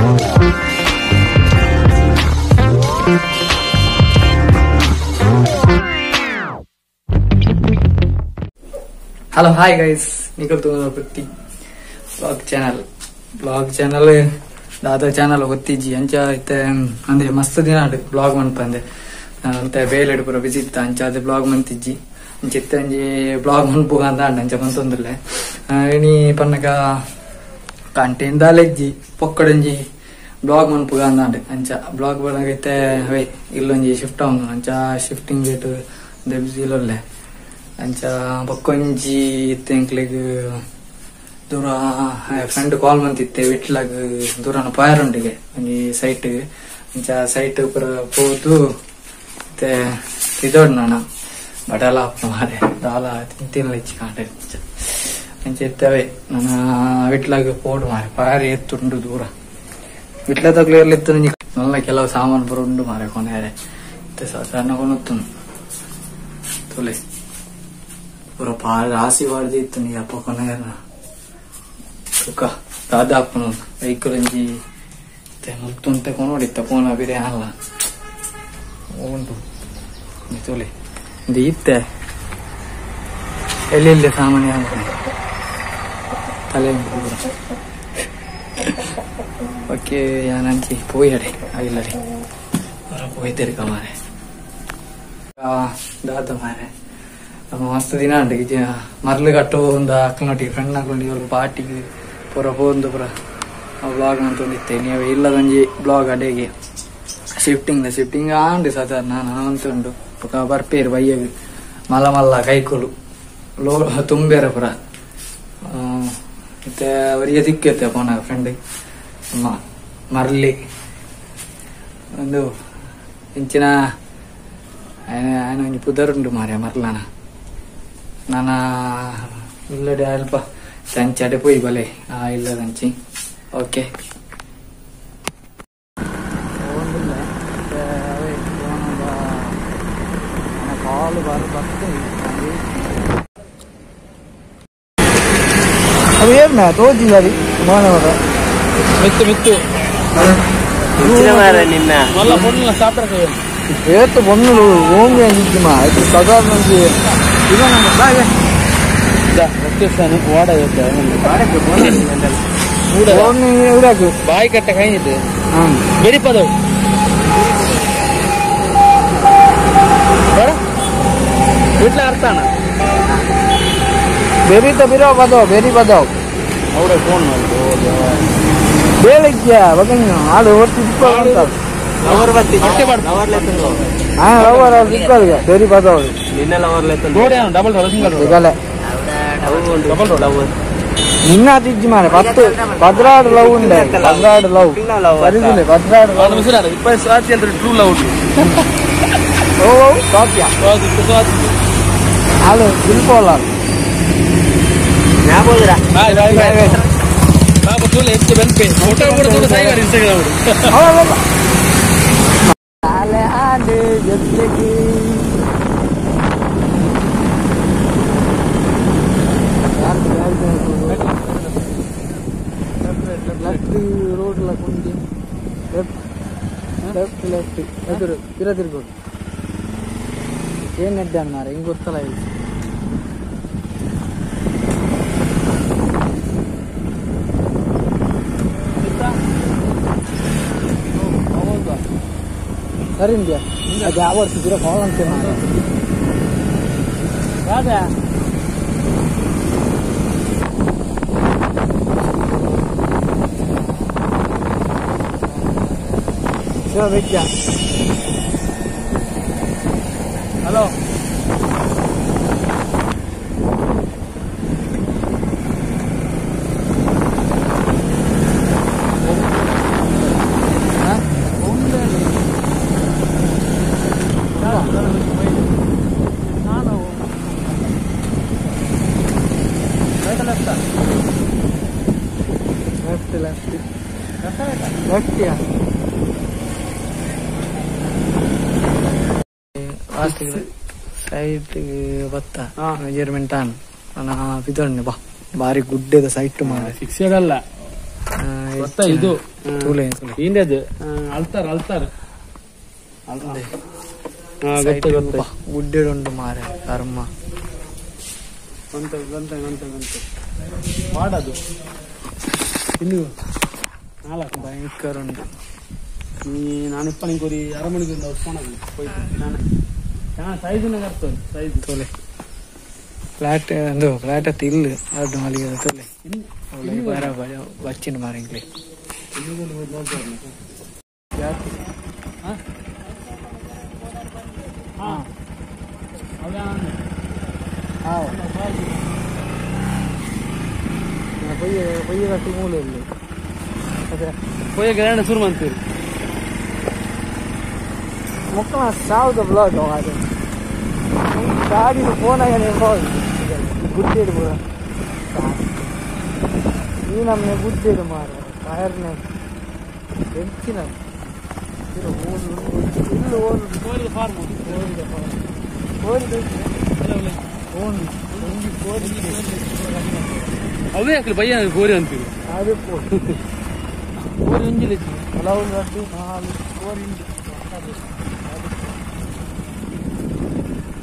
Hello hi guys, Nikhil Priti blog channel ದಾದ channel ಗೊತ್ತಿಜ್ಜಿ ಅಂಚ ಇತ್ತೆ ಅಂದ್ರೆ ಮಸ್ತ್ ದಿನ ಬ್ಲಾಗ್ ಮನ್ಪಂದೆ ಅಂತೆ ಬೇಲೆಡ್ ಪೂರ ಬಿಸಿ ಇತ್ತ ಅಂಚ ಅದೇ ಬ್ಲಾಗ್ ಮಂತಿಜ್ಜಿ ಅಂಚ ಇತ್ತೆ ಅಂಜಿ ಬ್ಲಾಗ್ ಮನ್ಪುಗ ಅಂದ ಅಂಚ ಮಂತೊಂದುಲ್ಲೆ ಇನಿ ಪನ್ನಗ ಕಂಟೆಂಟ್ ದಾಲೆಜ್ಜಿ ಪೊಕ್ಕಡಂಜಿ ಬ್ಲಾಗ್ ಮನ್ಪುಗ ಅಂದಾಂಡ್ ಅಂಚ ಬ್ಲಾಗ್ ಬಣ್ಣಗ ಇತ್ತೆ ಅವೇ ಇಲ್ಲೊಂಜಿ ಶಿಫ್ಟ್ ಆವೊಂದು ಅಂಚ ಶಿಫ್ಟಿಂಗ್ ರೇಟ್ ಬಿಸಿ ಇಲ್ಲೊಲ್ಲೆ ಅಂಚ ಬೊಕ್ಕೊಂಜಿ ಇತ್ತೆ ಎಂಕ್ಲೆಗ್ ದೂರ ಫ್ರೆಂಡ್ ಕಾಲ್ ಮಂತಿತ್ತೆ ವಿಟ್ಲಾಗ್ ದೂರನ ಪಾಯರುಂಡಿಗೆ ಒಂಜಿ ಸೈಟ್ ಅಂಚ ಸೈಟ್ ಪೂರ ಪೋದು ಇತ್ತೆ ತಿದೋಡ್ ನಾನ ಬಡಲ ಮಾರೆ ದಾಲ ತಿಂತಿನ ಇಚ್ಚಿ ಕಾಂಡೆ ಅಂಚ ಇತ್ತವೆ ನನ್ನ ವಿಟ್ಲಾಗ್ ಪೋಡು ಮಾರೆ ಪಾಯರ್ ಎತ್ತುಂಡು ದೂರ ವಿಟ್ಲ ತಗ್ಲು ಇತ್ತು ನಲ್ಲ ಕೆಲವು ಸಾಮಾನು ಪೂರ ಉಂಡು ಮಾರೆ ಕೊನೆಯರೆ ಇತ್ತೆ ಸಾಧಾರಣ ಕೊನೊತ್ತುಂಡು ತುಲೆ ಪೂರ ಪಾಲ್ ರಾಸಿ ವಾಡ್ದು ಇತ್ತು ನೀ ಅಪ್ಪ ಕೊನೆಯರ್ನ ಸುಖ ದಾದಾ ಅಪ್ಪನು ವೆಹಿಕಲ್ ಒಂಜಿ ಮುತ್ತುಂತೆ ಕೊನೋಡಿತ್ತ ಪೋನ ಬಿರೆ ಅಲ್ಲ ಉಂಟು ತೋಲೆ ಇದು ಇತ್ತೆ ಎಲ್ಲೆಲ್ಲಿ ಸಾಮಾನ್ಯ ತಲೆ ಪೂರ ಓಕೆ ಯಾನಂಚಿ ಪೋಯಡೆ ಆಗಿಲ್ಲ ರೀ ಹೊರ ಪೋಯ್ತಿರ್ಕ ಮಾರೆ ದಾದ ಮಾರೆ ಮಸ್ತ್ ದಿನ ಉಂಟು ಮರ್ಲು ಕಟ್ಟು ಒಂದು ಅಕ್ಕನೊಟ್ಟಿಗೆ ಫ್ರೆಂಡ್ ಹಾಕೊಂಡು ಇವರು ಪಾರ್ಟಿಗೆ ಪೂರ ಪೋಂದು ಪೂರ ಬ್ಲಾಗ್ ಅಂತಂದಿತ್ತೆ ನೀವು ಇಲ್ಲದೊಂಜಿ ಬ್ಲಾಗ್ ಅಡೆಗೆ ಶಿಫ್ಟಿಂಗ್ ಶಿಫ್ಟಿಂಗ್ ಆಂಡು ಸಾಧಾರಣ ನಾನು ಉಂಟು ಪಕ್ಕ ಬರ್ಪೇರು ಬಯ್ಯಗ್ ಮಲ್ಲ ಮಲ್ಲ ಕೈಕೊಲು ಲೋ ತುಂಬೇರ ಪೂರ ಮತ್ತೆ ಅವರಿಗೆ ಸಿಕ್ಕತ್ತೆ ಪೋನ ಫ್ರೆಂಡ್ ಅಮ್ಮ ಮರ್ಲಿ ಒಂದು ಇಂಚಿನ ఆయన ಒಂಜಿ ಪುದರುಂಡು ಮಾರ್ಯ ಮರ್ಲನ ನಾನ ಇಲ್ಲಡೆ ಅಲ್ಪ ತಂಚಡೆ ಪೋಯಿ ಬಲೆ ಆ ಇಲ್ಲದಂಚಿ ಓಕೆ ಕಾಲು ಬಾರು ಬರ್ತದೆ ಅದು ಏನು ತೋಜಿಲ್ಲ ಮಾನವರ ಮಿತ್ತು ಮಿತ್ತು ನಿನ್ನ ಏತು ಬೊನ್ನುಲು ಓಂಗೆ ಅಂಜಿಜ್ಜಿಮ ಆಯ್ತು ಸಾಧಾರಣ ಇವ ನಮ್ಮ ಬಾಯಿ ಕಟ್ಟ ಕೈನಿದೆ ಬೆರಿಪದವು వీట్ల అర్థాన ಬೆರಿತ ಬಿರೋ ಬದವ್ ಬೆರಿ ಬದವ್ ಅವರ ಫೋನ್ ಬೇಳಿಗ್ಯ ಬಗಣ್ಣ ಆಡು ಒಟ್ಟು ಇಪ್ಪ ಲವರ್ ಬತ್ತಿ ಹೊಟ್ಟೆ ಬಾರ್ದು. ಲವರ್ ಲೆತ್ತುಂಡು ಹಾ ಲವರ್ ಅವ್ರು ಇಪ್ಪಲ್ಗ ಬೆರಿ ಬದವ್ ನಿನ್ನ ಲವರ್ ಲೆತ್ತುಂಡು road double road single road ಸಿಗಲೆ double road lover ನಿನ್ನ ತಿಜ್ಜಿ ಮಾರೆ ಪತ್ತು ಪದ್ರಾಡು ಲವ್ ಉಂಡೆ ಪದ್ರಾಡು ಲವ್ ಸರಿದಿಲ್ಲ ಪದ್ರಾಡು ಲವ್ ಒಂದು ಮುಸಿರಾಡ ಇಪ್ಪ ಸ್ವಾತಿ ಅಂದ್ರೆ true love O ಸ್ವಾತಿಯ Swathi Swathi ಆಳು ಬಿಲ್ಕೋಲ ನಾ ಬೋದ್ರ ಬಾಯ್ ಬಾಯ್ ಬಾಯ್ ಬಾಬಾ ತೂಲೆ ಹೆಚ್ಚು ಬೆನ್ಪೆ ಫೋಟೋ ಕೂಡ ತೂಲೆ ಸೈವರ್ ಇನ್ಸ್ಟಾಗ್ರಾಮ್ ಆಲೆ ಆಲೆ ಜೊತೆಗೆ ಲೆಫ್ಟ್ ರೋಡ್ ಲ ಕುಂಡಿ ಲೆಫ್ಟ್ ಲೆಫ್ಟ್ ಲೆಫ್ಟ್ ಎದುರು ಪಿರ ತಿರ್ಗೋಡು ಏನು ಅಡ್ಡ ಅನ್ನಾರ ಹಿಂಗೆ ಗೊತ್ತಲ್ಲ ಇಲ್ಲಿ ಸರಿ ಇಂದ್ಯಾ ಅದು ಯಾವ ವರ್ಷ ಕಾಲ್ ಅಂತೀನಿ ನಾನು Raja Shiva hello left left left yeah last site ಬತ್ತ ಮೆಜರ್ಮೆಂಟ್ ಆನ್ ನಾ ಬಿದೊಣ್ಣೆ ಬಾ ಬಾರಿ ಗುಡ್ಡೆದ ಸೈಟ್ ಮಾರೆ ಫಿಕ್ಸೆಡ್ ಅಲ್ಲ ಗೊತ್ತಾ ಇದು ತೂಲೆ ಇಂದದು ಅಲ್ತಾರ್ ಅಲ್ತಾರ್ ಗೊತ್ತ ಗೊತ್ತ ಗುಡ್ಡೆಡ್ ಉಂಟು ಮಾರೆ ಕರ್ಮ ಬಂತ ಬಂತ ಬಂತ ಬಂತ ಮಾಡದು ಇನ್ನು ನಾಲ್ಕು ಭಯಂಕರ ಉಂಟು ಈ ನಾನು ಇಪ್ಪ ನಿಂಗೆ ಅರಮನೆಗೆ ಒಂದು ಫೋನ್ ಆಗಲಿ ಹೋಯ್ತು ನಾನು ನಾನು ಸೈಜ್ ಕರ್ತೋದು ಸೈಜ್ ತೋಲೆ ಫ್ಲಾಟ್ ಅಂದು ಫ್ಲಾಟ್ ಅತ್ತ ಇಲ್ಲ ಅದು ಮಲ್ಲಿಗೆ ತೋಲೆ ಬರ ಬಚ್ಚಿನ ಮಾರಿಂಗ್ಲಿ ಪೊಯ್ಯ ಪೊಯ್ಯ ಕಟ್ಟಿ ಮೂಲೆ ಇಲ್ಲಿ ಪೊಯ್ಯ ಗ್ರ್ಯಾಂಡ್ ಶುರು ಮಾಡ್ತೀರಿ ಮೊಕ್ಕಳ ಸಾವಿರದ ಬ್ಲಾಗ್ ಅದು ಗಾಡಿ ಫೋನ್ ಆಗ ಗುಡ್ಡೆ ಇಡ್ಬೋದ ಈ ನಮ್ಮನೆ ಗುಡ್ಡೆ ಇಡು ಮಾರ ಟೈರ್ನ ಹೆಚ್ಚಿನ ಇಲ್ಲ ಓನು ಫಾರ್ಮ್ ಕೋರಿ ಓನು ಕೋರಿ ಅವೇ ಹಾಕಲಿ ಬಯ್ಯ ಕೋರಿ ಅಂತೀವಿ ಅದೇ ಕೋರಿ ಕೋರಿ ಒಂಜಿಲ್ಲ ಹಲವು ಎರಡು ನಾಲ್ಕು ಕೋರಿ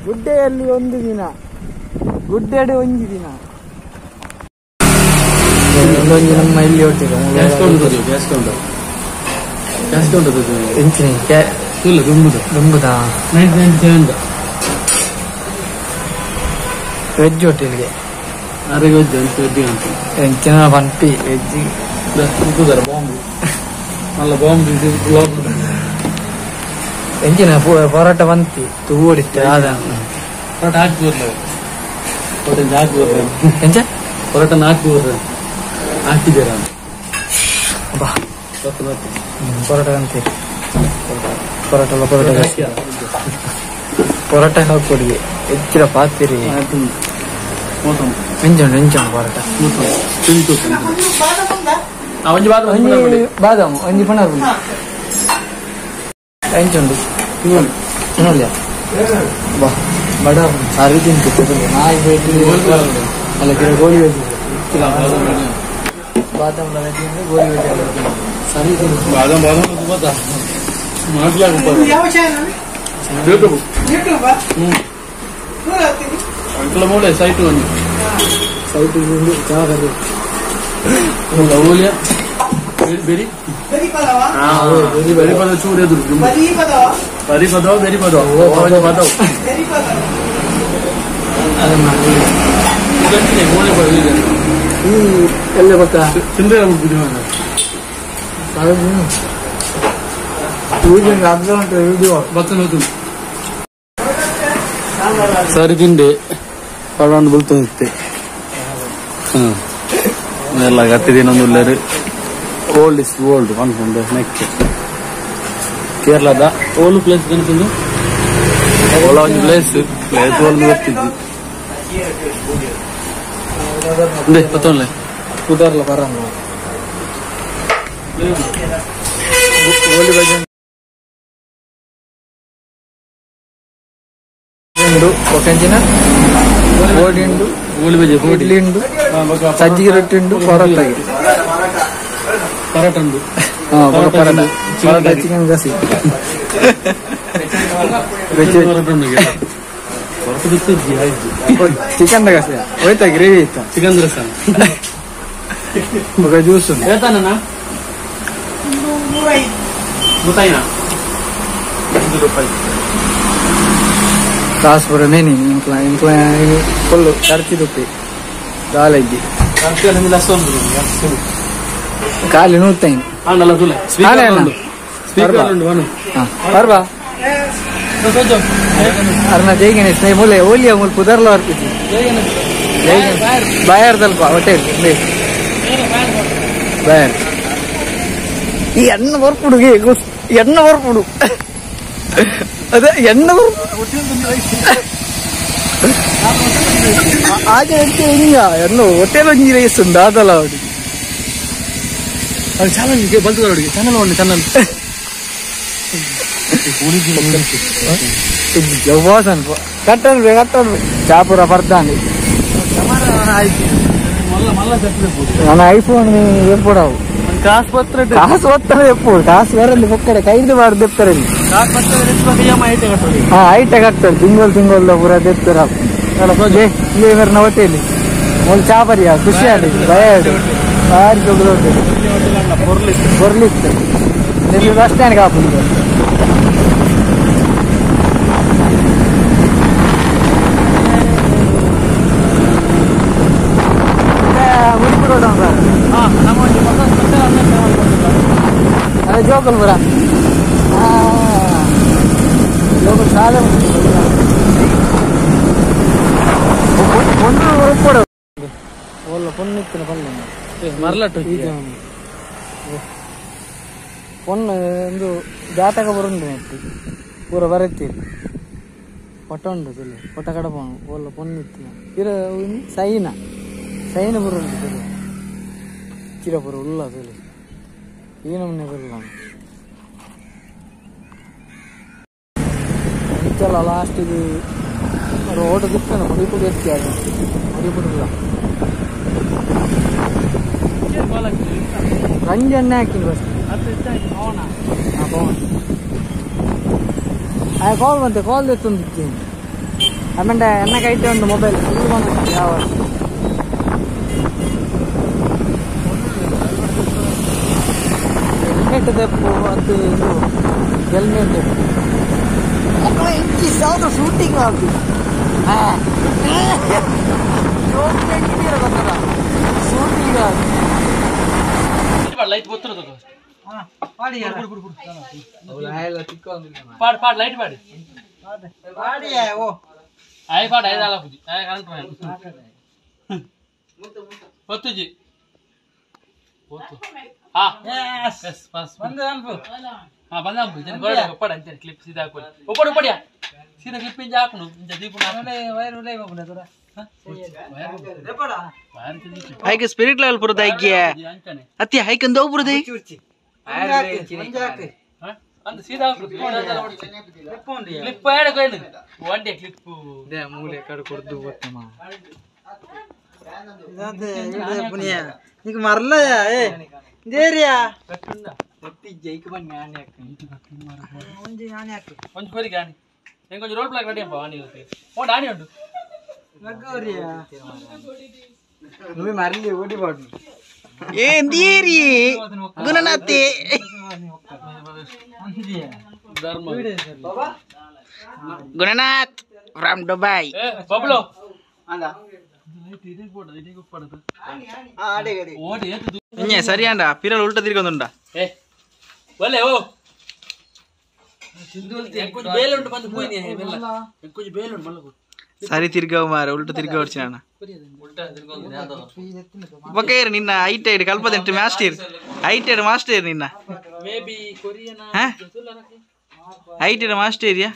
ಗುಡ್ಡೆಯಲ್ಲಿ ಒಂದು ದಿನ ಗುಡ್ಡೆಡೆ ಒಂದು ದಿನ ಒಂದೊಂದು ನಮ್ಮ ಇಲ್ಲಿ ಹೊಟ್ಟಿದೆ gas counter gas counter gas counter ಎಂಚಿನ ಇಲ್ಲ ದುಂಬುದ ದುಂಬುದ 1997 ವೆಜ್ ಹೋಟೆಲ್ಗೆ ಅರೆ ವೆಜ್ ಅಂತ ವೆಜ್ ಅಂತ ಎಂಚಿನ ಪನ್ಪಿ ವೆಜ್ ದುಂಬುದಾರ ಬಾಂಬು ಅಲ್ಲ ಬಾಂಬ್ ಬ್ಲಾಗ್ ಎಂಚಿನ ಪೊರೋಟ ಬಂತಿ ತೂಡಿತ್ತೆ ಆದ ಪರೋಟ ಹಾಕಿ ಬರ್ಲ ಪರೋಟ ಹಾಕಿ ಬರ್ಲ ಎಂಚ ಪರೋಟ ಹಾಕಿ ಬರ್ಲ ಹಾಕಿದ್ದೀರ ಬಾ ಗೊತ್ತು ಗೊತ್ತು ಪರೋಟ ಅಂತೀರಿ ಪರೋಟ ಅಲ್ಲ ಪರೋಟ ಪರೋಟ ಹಾಕೊಡಿಗೆ ಹೆಚ್ಚಿನ ಪಾತಿರಿ ಎಂಚುಂಡು ಎಂಚುಂಡು ಪರೋಟ ಒಂಜಿ ಒಂಜಿ ಬಾದಾಮು ಒಂಜಿ ಪಣರು ಎಂಚುಂಡು ನೋಡ್ಲಿಯಾ ಬಾ ಬಡ ಸಾರಿ ತಿಂತು ನಾಯಿ ಬೇಕು ಅಲ್ಲ ಗಿಡ ಗೋಳಿ ವೆಜ್ ಬಾದಾಮ್ ವೆಜ್ ಅಂದ್ರೆ ಗೋಳಿ ವೆಜ್ ಸರಿ ತಿಂತು ಬಾದಾಮ್ ಬಾದಾಮ್ ಗೊತ್ತಾ ಮಾಡ್ಲಾಗ ಯಾವ channel YouTube YouTube ಅಂಕಲ ಮೂಲೆ ಸೈಟ್ ಒಂದು ಸೈಟ್ ಉಂಡು ಜಾಗರು ಓಲಿಯ ಬೆರಿ ಬೆರಿ ಪದವ ಬೆರಿ ಬೆರಿ ಪದವ ಚೂರು ಎದುರು ಬರಿ ಪದವ ಬರಿ ಪದವ ಬೆರಿ ಪದವ ಪದವ ಬೆರಿ ಪದವ ಈ ಎಲ್ಲ ಗೊತ್ತಾ ತಿಂದ್ರೆ ವಿಡಿಯೋ ಸರಿ ತಿಂಡಿ ಪಡೋಣ ಬುಲ್ತುತ್ತೆ ಎಲ್ಲ ಗತ್ತಿದೇನೊಂದು old is old ಅನ್ಕೊಂಡು ನೆಕ್ ಕೇರಳದ ಓಲ್ಡ್ ಪ್ಲೇಸ್ ಅನ್ಕೊಂಡು ಓಲ ಒಂದು place place old ಗೊತ್ತಿದ್ವಿ ಪತ್ತೊಂದ್ಲೆ ಕುದರ್ಲ ಬರಲ್ಲ ಉಂಡು ಒಕೆಂಚಿನ ಗೋಡಿ ಉಂಡು ಗೋಳಿ ಬಜೆ ಇಡ್ಲಿ ಉಂಡು ಸಜ್ಜಿಗೆ ರೊಟ್ಟಿ ಉಂಡು ಪರೋಟಾಗೆ ಪರೋಟ ಉಂಡು ಪರೋಟ ಪರೋಟ ಚಿಕನ್ ಗಸಿ ಪರೋಟ ಉಂಡು ಪರೋಟ ಬಿತ್ತಿದ್ದಿ ಆಯ್ತು ಚಿಕನ್ ಗಸಿ ಹೋಯ್ತಾ ಗ್ರೇವಿ ಇತ್ತ ಚಿಕನ್ ರಸ ఒక ಜ್ಯೂಸ್ ಉಂಡು ಹೇಳ್ತಾನ ಗೊತ್ತಾಯ್ನಾ ರೂಪಾಯಿ ಕಾಸು ಪೂರ ಮೇನಿ ಇಂಕ್ಲ ಇಂಕ್ಲ ಫುಲ್ ಖರ್ಚು ರೂಪಾಯಿ ದಾಲಜ್ಜಿ ಖಾಲಿ ನೂತೈನ್ ಬರ್ಬಾ ಅರ್ನ ಜೈಗಣೇಶ್ ನೈ ಮೂಲೆ ಓಲಿಯ ಮೂಲ ಪುದರ್ಲ ಅರ್ಪಿಸಿ ಬಾಯರ್ ದಲ್ಪ ಹೋಟೆಲ್ ಬಾಯರ್ ಈ ಎಣ್ಣ ಬರ್ಪುಡು ಎಣ್ಣ ಬರ್ಪುಡು ಅದೇ ಎಣ್ಣ ಆಜೆ ಎಂಚ ಎಣ್ಣ ಹೋಟೆಲ್ ಒಂಜಿ ರೈಸ್ ಉಂಡು ಅದಲ್ಲ ಅವಡಿ ಅದು ಚಾನಲ್ ಬಂತು ಅವರಿಗೆ ಚಾನಲ್ ಒಂದು ಚಾನಲ್ ಜವ್ವಾಸನ್ ಕಟ್ಟನ್ ಕಟ್ಟನ್ ಚಾಪುರ ಬರ್ದಾನೆ ನನ್ನ ಐಫೋನ್ ಏರ್ಪಡವು ಕಾಸು ಪತ್ರ ಕಾಸು ಒತ್ತಾರೆ ಎಪ್ಪು ಕಾಸು ಬೇರೆ ಬೊಕ್ಕಡೆ ಕೈದು ಬಾರ್ದು ದೆಪ್ತಾರೆ. ಕಾಸು ಪತ್ರ ಐಟೆ ಕಟ್ಟೋದು. ಹಾ ಐಟೆ ಕಟ್ತಾರೆ ತಿಂಗಳು ತಿಂಗಳು ಪೂರ ದೆಪ್ತಾರೆ. ಇಲ್ಲಿ ಬೇರೆ ಹೋಟೆಲ್ ಮೂಲು ಚಾ ಬರಿಯ ಖುಷಿ ಆಡಿ ಭಯ ಭಾರಿ ದೊಡ್ಡ ಬೊರ್ಲಿತ್ತು ಇಲ್ಲಿ bus stand Kapu. Udupi road sir. ಅದೇ ಜೋಕಲ್ಪುರ ಜೋಕಲ್ ಸಾಲ ಒಂದು ಉಪ್ಪು ಒಲ್ಲ ಪೊನ್ನಿತ್ತಿನ ಪಲ್ಲೆ ಮರಲಟ್ಟು ಪೊಣ್ಣು ಒಂದು ಜಾತಕ ಬರುಂಡು ನೆಟ್ಟಿ ಪೂರ ಬರತ್ತೀರಿ ಪೊಟ್ಟ ಉಂಡು ತುಲೆ ಪೊಟ್ಟ ಕಡಪೋಣ ಒಲ್ಲ ಪೊನ್ನಿತ್ತಿನ ಪಿರ ಸೈನ ಸೈನ ಬರುಂಡು ತುಲೆ ಚಿರಪುರ ಉಲ್ಲ ತುಲೆ ಈ ನಮೂನೆ ಬರಲ್ಲ ಇಂಚಲ್ಲ ಲಾಸ್ಟಿಗೆ ರೋಡ್ ದಿಕ್ಕನ ಮುಡಿಪುಡಿ ಎತ್ತಿ ಆಗ ಮುಡಿಪುಡಿಲ್ಲ ರಂಜನ್ನೇ ಹಾಕಿನಿ ಬಸ್. ಆ ಕಾಲ್ ಬಂತೆ ಕಾಲ್ ಎತ್ತೊಂದಿದ್ದೀನಿ ಆಮೇಲೆ ಎನ್ನ ಕೈಟೆ ಒಂದು ಮೊಬೈಲ್ ಫುಲ್ ಬಂತು ಯಾವ ಹೆಲ್ಮೆಟ್ ತೆಪ್ಪು ಅದು ಇದು ಹೆಲ್ಮೆಟ್ ಇಂಚಿ ಸಾವಿರ ಶೂಟಿಂಗ್ ಆಗ್ತದೆ ಶೂಟಿಂಗ್ ಆಗ್ತದೆ. ಲೈಟ್ ಗೊತ್ತಿರೋದು ಪಾಡ್ ಪಾಡ್ ಲೈಟ್ ಪಾಡಿ ಆಯ್ ಪಾಡ್ ಐದು ಅಲ್ಲ ಬುದ್ಧಿ ಆಯ್ ಕರೆಂಟ್ ಹೊತ್ತುಜಿ ಹಾ ಎಸ್ ಪಾಸ್ ಬಂದ ಹಾ ಬಂದ ಒಪ್ಪಡ ಅಂಚನೆ ಕ್ಲಿಪ್ ಸೀದಾ ಹಾಕೊಳ್ಳಿ ಒಪ್ಪಡು ಒಪ್ಪಡಿಯಾ ಸೀದಾ ಕ್ಲಿಪ್ ಇಂಜ ಹಾಕುನು ಇಂಜ ದೀಪ ವೈರ್ ಉಲೈ ಬಾಬುನ ತೋರ ಹೈಕ್ ಸ್ಪಿರಿಟ್ ಲೆವೆಲ್ ಪುರದ ಐಕ್ಯ ಅತ್ತಿ ಹೈಕ್ ಅಂದ ಪುರದ ಅಂದ ಸೀದಾ ಕ್ಲಿಪ್ ಆಡ ಕೊಯ್ನು ಒನ್ ಡೇ ಕ್ಲಿಪ್ they ಮೂಲೆ ಕಡೆ ಕೊಡ್ದು ಗೊತ್ತಮ್ಮ ಪುನಿಯ ನಿಕ್ ಮರಲಯ ಏ ದೇರಿಯಾ ಎತ್ತಿ ಜೈಕ್ ಬನ್ನಿ ಆನೆ ಹಾಕು ಒಂಜಿ ಆನೆ ಹಾಕು ಒಂಜಿ ಕೋರಿಗೆ ಆನೆ ಎಂಕೊಂಜಿ ರೋಡ್ ಬ್ಲಾಕ್ ರೆಡಿ ಅಪ್ಪ ಆನೆ ಇರುತ್ತೆ ಓಡ್ ಆನೆ ಉಂಟು నువ్వు మరలి ఓడి బాడు ఏంది గుణనాథి గుణనాథ్ ఫ్రమ్ దుబాయ్ బబ్లో ಸರಿಯಾಂಡ ಪಿರಲ್ ಉಲ್ಟ ತಿರ್ಗೊಂದುಂಡ ಒಲ್ಲೆ ಓ ಬೇಲೆ ಉಂಟು ಬಂದು ಪೋಯಿನಿ కొంచెం ಬೇಲೆ ಉಂಟು ಮಲ್ಲಗು ಸರಿ ತಿರ್ಗವು ಮಾರ ಉಲ್ಟ ತಿರ್ಗ ಹೊಡ್ಚಿನ ಬೊಕ್ಕ ನಿನ್ನ ಐಟ್ ಐಡ್ ಕಲ್ಪದೆಂಟು ಮಾಸ್ಟರ್ ಐಟ್ ಐಡ್ ಮಾಸ್ಟರ್ ನಿನ್ನ ಐಟ್ ಐಡ್ ಮಾಸ್ಟರ್ ಯಾ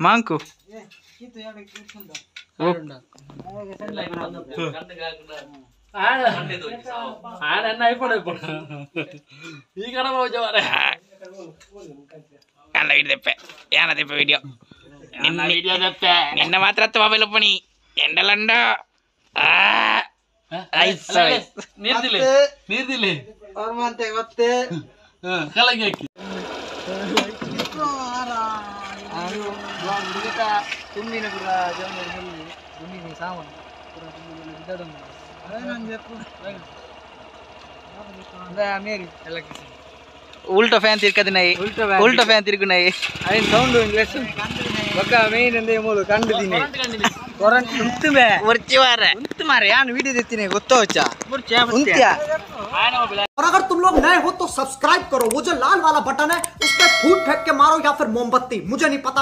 ಮಾಂಕು ವಿಡಿಯೋ ನಿನ್ನ ಮಾತ್ರ ಮೊಬೈಲ್ ಒಪ್ಪಣಿ ಎಂಡಲಂಡ ಉಲ್ಟಾ ಫ್ಯಾನ್ ತಿರ್ಕದಿನಾಯಿ ಉಲ್ಟಾ ಫ್ಯಾನ್ ತಿರ್ಗುನಾಯಿ ಅದೇನು ಸೌಂಡ್ ಇಂಗ್ಲೀಷ್ ಬೊಕ್ಕ ಮೇನ್ ಅಂದ್ರೆ ಮೂಲು ಕಂಡುದಿನಿ ಕೊರಂಟ್ ಉಂತುಮೆ ಉರ್ಚಿವಾರ ಉಂತು ಮಾರೆ ಯಾನು ವಿಡಿಯೋ ತೆತ್ತೀನಿ ಗೊತ್ತೋಚ ಉಂತ್ಯಾ. और अगर तुम लोग नए हो तो सब्सक्राइब करो, वो जो लाल वाला बटन है उस पर फूट फेंक के मारो या फिर मोमबत्ती, मुझे नहीं पता।